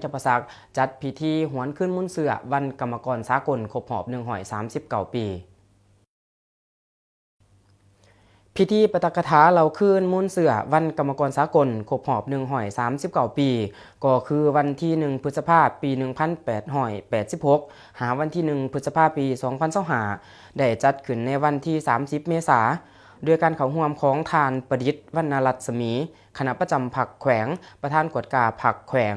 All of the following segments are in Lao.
ຈຳປາສັກ ຈັດພິທີຫວນຄືນມູນເຊື້ອວັນກຳມະກອນສາກົນຄົບຮອບໜຶ່ງຮ້ອຍສາມສິບເກົ້າປີ. ພິທີປາຖະກະຖາເລົ່າຄືນມູນເຊື້ອວັນກຳມະກອນສາກົນຄົບຮອບໜຶ່ງຮ້ອຍສາມສິບເກົ້າປີ ກໍຄືວັນທີໜຶ່ງ ພຶດສະພາ ປີໜຶ່ງພັນແປດຮ້ອຍແປດສິບຫົກ ຫາວັນທີໜຶ່ງ ພຶດສະພາ ປີສອງພັນຊາວຫ້າ ໄດ້ຈັດຂຶ້ນໃນວັນທີສາມສິບ ເມສາ ໂດຍການເຂົ້າຮ່ວມຂອງທ່ານ ປະດິດ ວັນນະລັດສະໝີ ຄະນະປະຈຳພັກແຂວງ, ປະທານກວດກາພັກແຂວງ,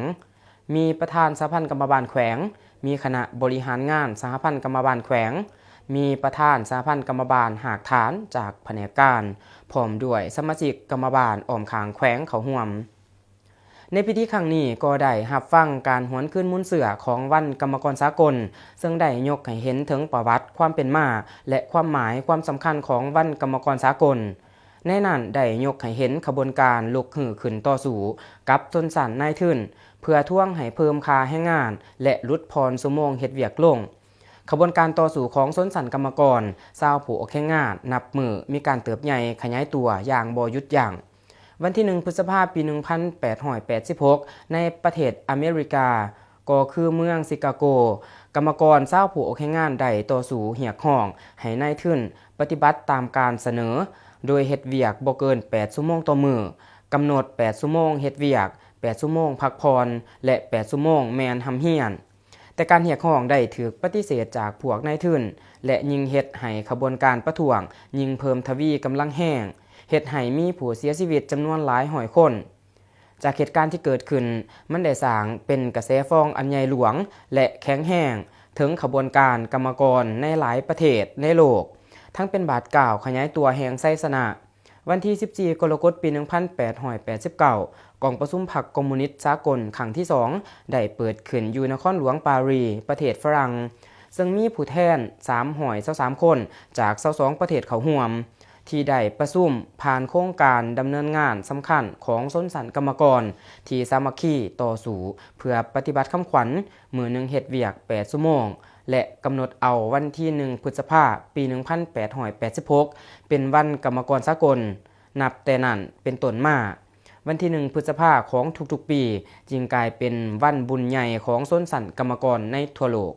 ມີປະທານສະຫະພັນກຳມະບານແຂວງ, ມີຄະນະບໍລິຫານງານສະຫະພັນກຳມະບານແຂວງ, ມີປະທານສະຫະພັນກຳມະບານຮາກຖານຈາກພະແນກການ, ພ້ອມດ້ວຍສະມາຊິກກຳມະບານອ້ອມຂ້າງແຂວງເຂົ້າຮ່ວມ. ໃນພິທີຄັ້ງນີ້ກໍໄດ້ຮັບຟັງການຫວນຄືນມູນເຊື້ອຂອງວັນກຳມະກອນສາກົນ, ເຊິ່ງໄດ້ຍົກໃຫ້ເຫັນເຖິງປະຫວັດຄວາມເປັນມາ ແລະ ຄວາມໝາຍຄວາມສຳຄັນຂອງວັນກຳມະກອນສາກົນ. ໃນນັ້ນໄດ້ຍົກໃຫ້ເຫັນຂະບວນການລຸກຮືຂຶ້ນຕໍ່ສູ້ກັບຊົນຊັ້ນນາຍທຶນ ເພື່ອທວງໃຫ້ເພີ່ມຄ່າແຮງງານ ແລະ ຫຼຸດຜ່ອນຊົ່ວໂມງເຮັດວຽກລົງ. ຂະບວນການຕໍ່ສູ້ຂອງຊົນຊັ້ນກຳມະກອນ, ຊາວຜູ້ອອກແຮງງານ ນັບມື້ມີການເຕີບໃຫຍ່ຂະຫຍາຍຕົວຢ່າງບໍ່ຢຸດຢັ້ງ. ວັນທີໜຶ່ງ ພຶດສະພາ ປີໜຶ່ງພັນແປດຮ້ອຍແປດສິບຫົກ ໃນປະເທດອາເມລິກາ ກໍຄືເມືອງຊິກາໂກ, ກຳມະກອນຊາວຜູ້ອອກແຮງງານໄດ້ຕໍ່ສູ້ຮຽກຮ້ອງໃຫ້ນາຍທຶນປະຕິບັດຕາມການສະເໜີ, ໂດຍເຮັດວຽກບໍ່ເກີນແປດຊົ່ວໂມງຕໍ່ມື້, ກຳນົດແປດຊົ່ວໂມງເຮັດວຽກ, ແປດຊົ່ວໂມງພັກຜ່ອນ ແລະ ແປດຊົ່ວໂມງແມ່ນຮ່ຳຮຽນ. ແຕ່ການຮຽກຮ້ອງໄດ້ຖືກປະຕິເສດຈາກພວກນາຍທຶນ ແລະ ຍິ່ງເຮັດໃຫ້ຂະບວນການປະທ້ວງຍິ່ງເພີ່ມທະວີກຳລັງແຮງ, ເຮັດໃຫ້ມີຜູ້ເສຍຊີວິດຈຳນວນຫຼາຍຮ້ອຍຄົນ. ຈາກເຫດການທີ່ເກີດຂຶ້ນ, ມັນໄດ້ສ້າງເປັນກະແສຟອງອັນໃຫຍ່ຫຼວງ ແລະ ແຂງແຮງເຖິງຂະບວນການກຳມະກອນໃນຫຼາຍປະເທດໃນໂລກ, ທັງເປັນບາດກ້າວຂະຫຍາຍຕົວແຫ່ງໄຊຊະນະ. ວັນທີສິບສີ່ ກໍລະກົດ ປີໜຶ່ງພັນແປດຮ້ອຍແປດສິບເກົ້າ ກອງປະຊຸມພັກຄອມມູນິດສາກົນຄັ້ງທີສອງ ໄດ້ເປີດຂຶ້ນຢູ່ນະຄອນຫຼວງປາຣີ ປະເທດຝຣັ່ງ, ເຊິ່ງມີຜູ້ແທນສາມຮ້ອຍຊາວສາມຄົນຈາກຊາວສອງປະເທດເຂົ້າຮ່ວມ. ທີ່ໄດ້ປະຊຸມຜ່ານໂຄງການດຳເນີນງານສຳຄັນຂອງຊົນຊັ້ນກຳມະກອນ ທີ່ສາມັກຄີຕໍ່ສູ້ເພື່ອປະຕິບັດຄຳຂວັນ ມື້ໜຶ່ງເຮັດວຽກແປດຊົ່ວໂມງ ແລະ ກຳນົດເອົາວັນທີໜຶ່ງ ພຶດສະພາ ປີໜຶ່ງພັນແປດຮ້ອຍແປດສິບຫົກ ເປັນວັນກຳມະກອນສາກົນ. ນັບແຕ່ນັ້ນເປັນຕົ້ນມາ, ວັນທີໜຶ່ງ ພຶດສະພາຂອງທຸກໆປີ ຈຶ່ງກາຍເປັນວັນບຸນໃຫຍ່ຂອງຊົນຊັ້ນກຳມະກອນໃນທົ່ວໂລກ.